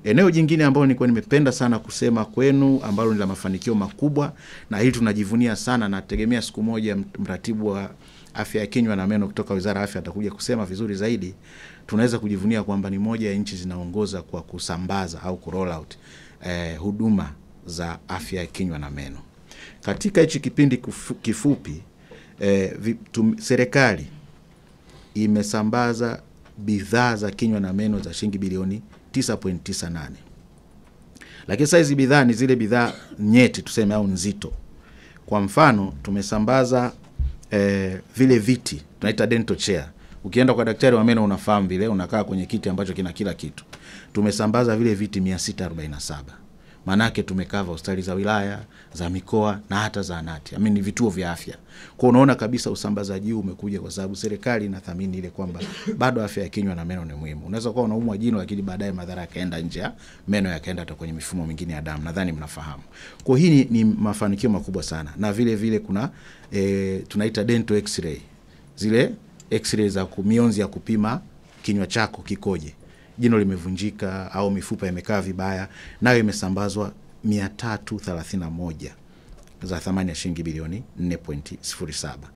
Eneo jingine ambalo nilikuwa nimependa sana kusema kwenu, ambalo ni la mafanikio makubwa na hili tunajivunia sana, na tegemea siku moja mratibu wa afya ya kinywa na meno kutoka Wizara ya Afya atakuja kusema vizuri zaidi. Tunaweza kujivunia kwamba ni moja ya nchi zinaongoza kwa kusambaza au ku roll out huduma za afya ya kinywa na meno. Katika hichi kipindi kifupi, serikali imesambaza bidhaa za kinywa na meno za shilingi bilioni 9.98. Lakini sasa hizi bidhaa ni zile bidhaa nyeti tuseme au nzito. Kwa mfano tumesambaza vile viti tunaita dental chair. Ukienda kwa daktari wa meno unafahamu vile unakaa kwenye kiti ambacho kina kila kitu. Tumesambaza vile viti 647. Manake tumekava hospitali za wilaya, za mikoa na hata zahanati. I mean vituo vya afya. Kwa unaona kabisa usambazaji huu umekuja kwa sababu serikali inathamini ile kwamba bado afya ya kinywa na meno ni muhimu. Unaweza kuwa unaumwa jino lakini baadaye madhara yakaenda nje ya meno, yakaenda hata kwenye mifumo mingine ya damu. Nadhani mnafahamu. Kwa hii ni mafanikio makubwa sana. Na vile vile kuna tunaita dental x-ray. Zile x-ray za mionzi ya kupima kinywa chako kikoje. Jino limevunjika au mifupa imekaa vibaya, nayo imesambazwa 331 za thamani ya shilingi bilioni 4.07.